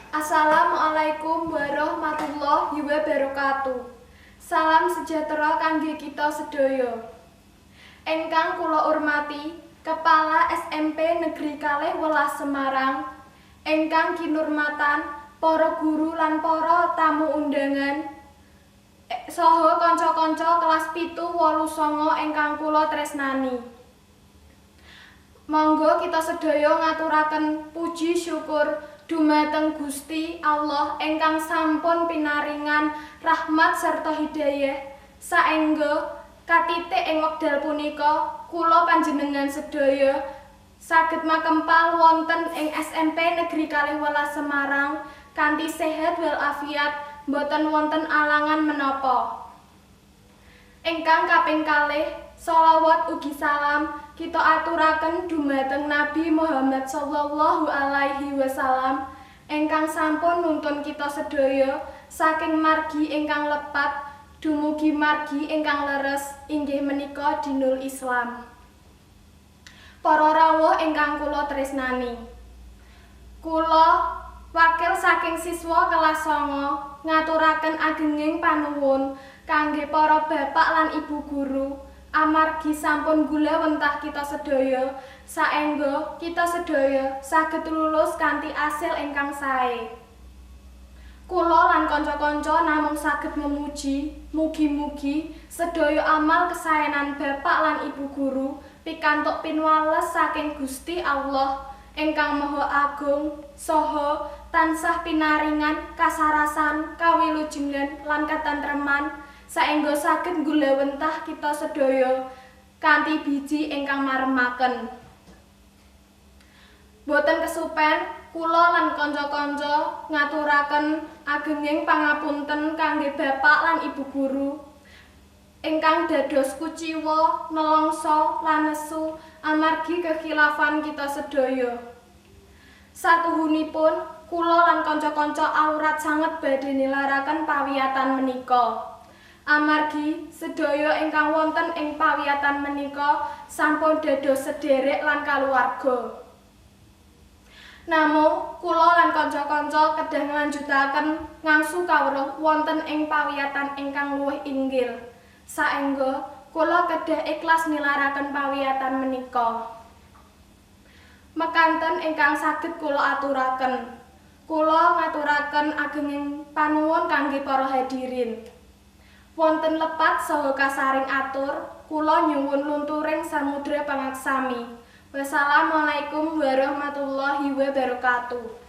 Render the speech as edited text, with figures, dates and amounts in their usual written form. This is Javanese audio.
Assalamualaikum warahmatullahi wabarakatuh. Salam sejahtera kangge kita sedaya. Ingkang kula urmati Kepala SMP Negeri 12 Semarang, ingkang kinurmatan para guru lan para tamu undangan, saha kanca-kanca kelas 7 8 9 ingkang kula tresnani. Monggo kita sedaya ngaturaken puji syukur dumateng Gusti Allah ingkang sampun pinaringan rahmat sarta hidayah saengga katitik ing wekdal punika kula panjenengan sedaya saged makempal wonten ing SMP Negeri 12 Semarang kanthi sehat walafiat, boten wonten alangan menapa. Ingkang kaping kalih, sholawat ugi salam kita aturaken dumateng Nabi Muhammad sallallahu alaihi wasallam ingkang sampun nuntun kita sedaya saking margi ingkang lepat dumugi margi ingkang leres, inggih menika dinul Islam. Para rawuh ingkang kula tresnani, kula wakil saking siswa kelas 9 ngaturaken agenging panuwun kangge para bapak lan ibu guru amargi sampun gulawentah kita sedaya saengga kita sedaya saged lulus kanthi asil ingkang sae. Kula lan kanca-kanca namung saged memuji, mugi-mugi sedaya amal kesaenan bapak lan ibu guru pikantuk pinwales saking Gusti Allah ingkang Maha Agung saha tansah pinaringan kasarasan, kawilujengan lan katentreman saengga saged nggulawentah kita sedaya kanthi biji ingkang maremaken. Boten kesupen, kula lan kanca-kanca ngaturaken agenging pangapunten kangge bapak lan ibu guru ingkang dados kuciwa, nelongso lan nesu amargi kekhilafan kita sedaya. Satuhunipun, kula lan kanca-kanca awrat sanget badhe nilaraken pawiyatan menika. Amargi sedaya ingkang wonten ing pawiyatan menika sampun dados sederek lan kaluwarga. Namung kula lan kanca-kanca kedah nglanjutaken ngangsu kawruh wonten ing pawiyatan ingkang luwih inggil. Saengga kula kedah ikhlas nilaraken pawiyatan menika. Mekanten ingkang saged kula aturaken. Kula ngaturaken agenging panuwun kangge para hadirin. Wonten lepat saha kasaring atur, kula nyuwun lunturing samudra pangaksami. Wassalamualaikum warahmatullahi wabarakatuh.